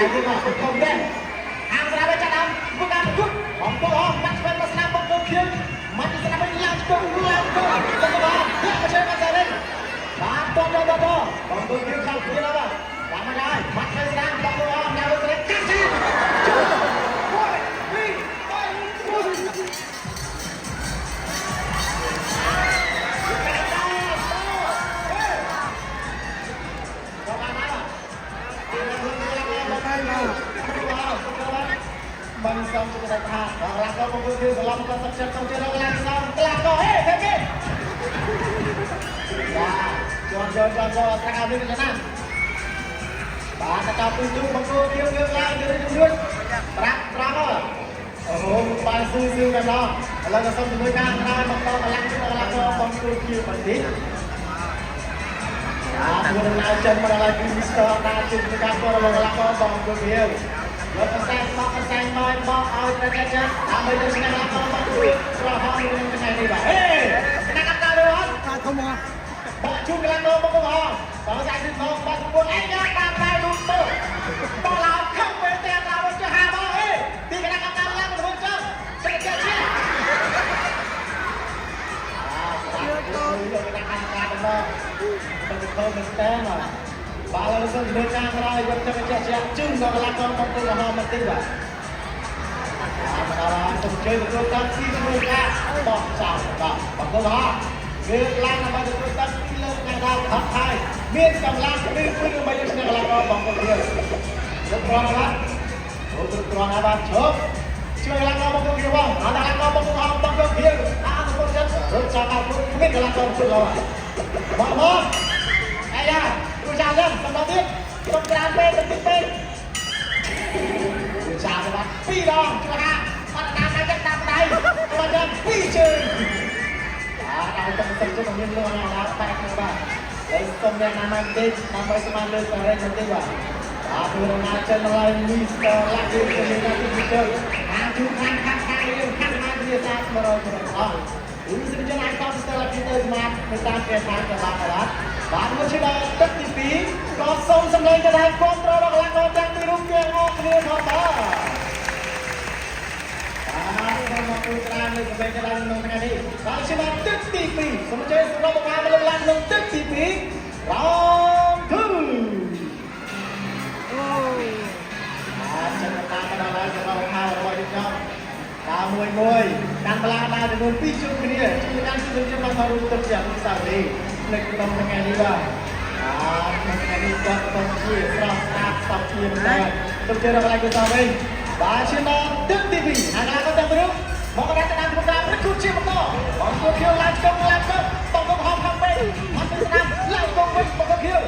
តែទៀតមកធំដែរហាមស្រាប់ចាប់ដើមធ្វើការប្រកួតបងប្អូនបាត់ឆ្វេងមកស្នាមបងប្អូនខៀវមកពីស្នាមវិញឡើងឆ្កងឡើងឆ្កងទៅបាទធាក់មកជើងមកសារិនបាទតតតតបងប្អូនខៀវខាងគ្នាបាទតាមមកហើយបាត់ឆ្វេងស្ដាំបងប្អូនញ៉ាំស្រីកាត់ចា1 2 3 មិនសមជាថាដល់ឡាក៏មកគឺសឡំក៏សឹកចិត្តទៅជារកឡាសំក្លាក៏ហេទេគេបាទចូលចូលចូលចូលត្រាក់ឲ្យវិញណាបាទតើពីជុំបង្គោលៀងលើកឡើងទៅរួចប្រាប់ត្រង់អូហូបាយស៊ឺស៊ឺតែដល់ឥឡូវក៏សូមជំនួយការក្រោយមកតកម្លាំងជិះកម្លាំងក៏បង្គោលខៀវបន្តិច បាទធ្វើដំណើរចិនមកដល់ហើយគឺមីស្ទ័រដើរជិះធ្វើការគាត់របស់កីឡាករបង្គោលខៀវយកកសែងបោកកសែងមកបោកឲ្យប្រទេសចិនដើម្បីទៅឈ្នះកីឡាករបង្គោលក្រហមនៅថ្ងៃនេះបាទហេគណៈកម្មការរឿងអត់ តាធំមក បោកជូនកីឡាករបង្គោលហងបងសាច់ទីបងបាត់សម្ពុនអញយកតាមដៃរូបមើលតឡើងខំពេលទាំងដល់ទៅហាមកហេទីគណៈកម្មការឡើងទៅចុះចេះចេះចេះអាយកគណៈកម្មការទៅមកទៅទៅមិនតែមកបាទឥឡូវសូមជម្រាបខាងក្រោយយកទៅចេះចេះជូនដល់កីឡាករបង្គោលក្រហមបន្តិចបាទ បាទដល់សូមជើញទទួលតាមទីជំនួយការបោះចោលបាទបង្គោលហោគឺឡើងដើម្បីទទួលទឹកពីលើកណ្ដាលហត់ហើយមានកម្លាំងព្រឺព្រឺដើម្បីយកឈ្នះកីឡាករបង្គោលខៀវគ្រប់គ្រាន់បាទអូគ្រប់គ្រាន់ហើយបាទឈប់ជួយកីឡាករបង្គោលខៀវបងអត់កីឡាករបង្គោលហោបង្គោលខៀវអាសង្គមចិត្តរត់ចោលដល់គ្មានកីឡាករពុតឡើយបងបងអាយ៉ាគ្រូចៅចឹងសំដៅទៀតសុំច្រើនពេកតិចពេក គឺចាសម្រាប់ពីរដងជួយថាអត់តាមដៃតាមដៃមកចាំពីរជើងបាទដល់ទៅទៅជុំមានលឿនណាស់បែកហ្នឹងបាទហើយសូមអ្នកណាមកតិចដើម្បីស្មានលើសារ៉េបន្តិចបាទបាទធ្វើដំណើរចិនឡើយមីស្ទ័រឡាក់គឺមានការទីជើងហាងជូខាងខាងខាងយើងខាងខាងគ្នាតាម100 100អស់ឬសិនជនអាចតាមស្ទ័រឡាក់ទៅស្មានទៅតាមគេខាងក៏បានបាទបាទមកជិះដល់ទឹកទី2ក៏សូមសម្លេងកណ្ដាលគ្រប់គ្រងដល់កន្លងទាំងពីររូបទាំងអស់គ្នាផងបាទ បាទសូមអរគុណច្រើនលើកសម្លេងកណ្ដាលក្នុងថ្ងៃនេះបាទជាបានទឹកទី2សូមអញ្ជើញសម្រាប់បង្ហាញលើកឡើងក្នុងទឹកទី2 round 2 អូ បាទចឹងតាមមកដល់ហើយសម្រាប់ខោរបស់យើងខ្ញុំដើរមួយមួយកាន់បលាដើរចំនួន2ជុំគ្នាជួយកាន់ជួយខ្ញុំមករូបទឹកជាអនុស្សាវរីយ៍នៅក្នុងថ្ងៃនេះបាទបាទក្នុងថ្ងៃនេះគាត់ក៏ជាស្រស់ស្អាតសោកជាមែនតើសូមជឿដល់កន្លែងគូសាវិញបាទជាដល់ទឹកទី2ហើយកន្លែងក៏ទាំងរូបមកកណ្ដាលទៅតាមប្រការប្រគួតជាបន្តបងគួរខៀវឡើងឆ្កងឡើងឆ្កងបងគួរហំខាងពេកហំទៅស្ដាំឡើងកងវិញបងគួរខៀវ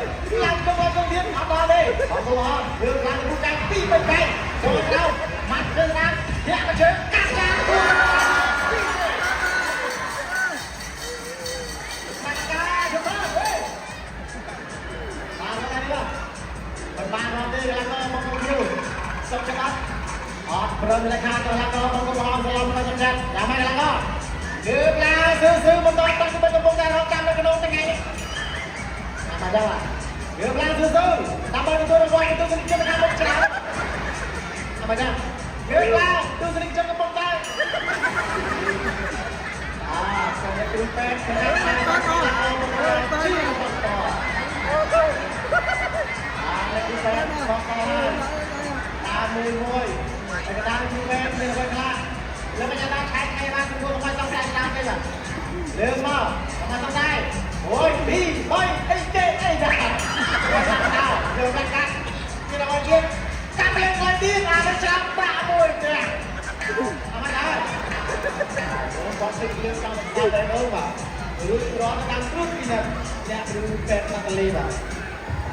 ឡើងកងឡើងកងទៀតអត់ដល់ទេបងគួរហំយើងឡើងទៅកាយ2 3កាយចូលក្រៅម៉ាត់ទៅស្ដាំធាក់មកជើងកាត់ចាគួរបាត់កាយទៅហេបាទមកនេះបាទបានរត់ទេកន្លងមកមកខៀវសុកចិត្តអត់អត់ព្រមលេខាកន្លងមកមកហំសឡំមកចិត្តយ៉ាងម៉េចកន្លងលើកឡើងស៊ឺស៊ឺបន្តតាំងទៅកំពុងតែរកចាំនៅក្នុងថ្ងៃនេះតាមមកដល់លើកឡើងស៊ឺស៊ឺដើម្បីទទួលរង្វាន់ទទួលសិទ្ធិជនខាងមុខច្រើនតាមមកដល់លើកឡើងទទួលសិទ្ធិជនកំពុងតែអាសូមអ្នកគ្រូពេទ្យគណៈកម្មការជាបន្តអាអ្នកគ្រូពេទ្យបកកតាមមួយមួយតែកតាគ្រូពេទ្យមានអ្វីខ្លះលើកញ្ញាឆែកថ្ងៃបានទទួលកុំឲ្យសង្ស័យតាមទេបាទលើកមកកុំឲ្យសង្ស័យ1 2 3អីទេអីដែរលើកកាត់គេដល់ជាកាត់លេងឡើយទៀតអានេះច្រាំប្រាក់មួយទេអត់មកដែរអូបងតិចលើកតាមតាមតែនោះបាទរួចរាល់តាមគ្រូពីនេះអ្នកគ្រូពេទ្យណាតាលីបាទ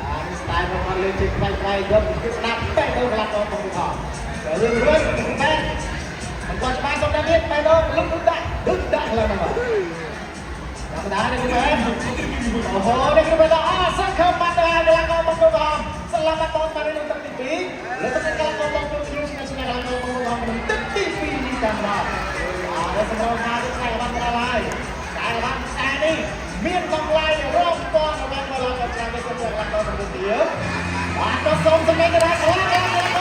អានេះស្ទាយរបស់គាត់លើជិះខ្វាយខ្វាយយកពីស្ដាប់បែកទៅកន្លះកងកំពុងហោតែរឿងរួចបែកមិនគាត់ច្បាស់សុំតែទៀតបែកដល់លុបដាក់ឌុតដាក់ឡើងមកបាទធម្មតានេះគឺបែកអូហូនេះគឺបែកដល់អសង្ឃឹមបាត់ទៅហើយកន្លះកងកំពុងហោស្លាប់បាត់បងស្មាននៅទឹកទី2លើទឹកកន្លះកងកំពុងខៀវឈ្នះឈ្នះកន្លះកងកំពុងហោក្នុងទឹកទី2នេះតាមដល់អានេះសម្រាប់ថាខ្សែបាត់ដល់ហើយខ្សែបាត់ខ្សែនេះមានតម្លៃរាប់ពាន់របស់កន្លះកងច្រើនទៅកន្លះកងកំពុងទៀតបាទក៏សូមសម្លេងកណ្ដាលខ្លាំងខ្លាំងខ្លាំង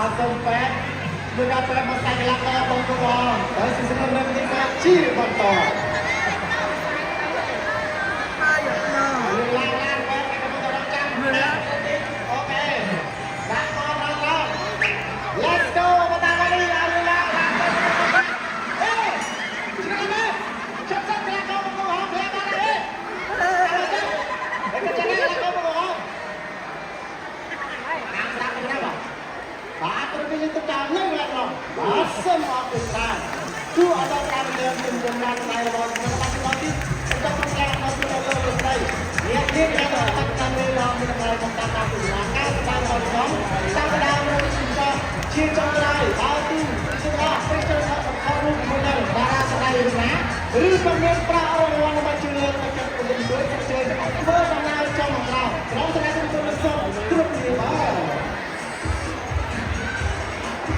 បាទសូមប៉ែតមួយដល់ប៉ែតមកតែកលាករបងប្អូនហើយស៊ីសននៅទីមកជាបន្ត ហើយណ៎ ឡើងឡើងប៉ែតគេកំពុងតែរងចាំអូខេដាក់មកដល់ដល់ Let's go បន្តមកនេះឲ្យឡើងឡើងអេឆ្ងាយមែនចាប់ចាប់កលាករបងប្អូនផ្លែបានទេអេចាំកលាករបងប្អូនតាមស្ដាប់ណាបាទបាទព្រោះយើងទៅតាមនឹងឡើងមកបាទសូមអរគុណច្រើនគួរអត់តាមយើងខ្ញុំខ្ញុំបានស្ដាយរបស់ខ្ញុំបាទដល់ទីខ្ញុំចង់ការមកទៅលើលោកស្រីអ្នកនេះដែលតាំងតាមលើឡងមានតម្លៃតាមតាមទស្សនាការតាមរបស់ខ្ញុំតាមដើមនៅទីចជាចុងក្រោយបើទូសម្រាប់ពេលចូលថតថតរូបជាមួយនឹងតារាស្ដីណាឬក៏មានប្រា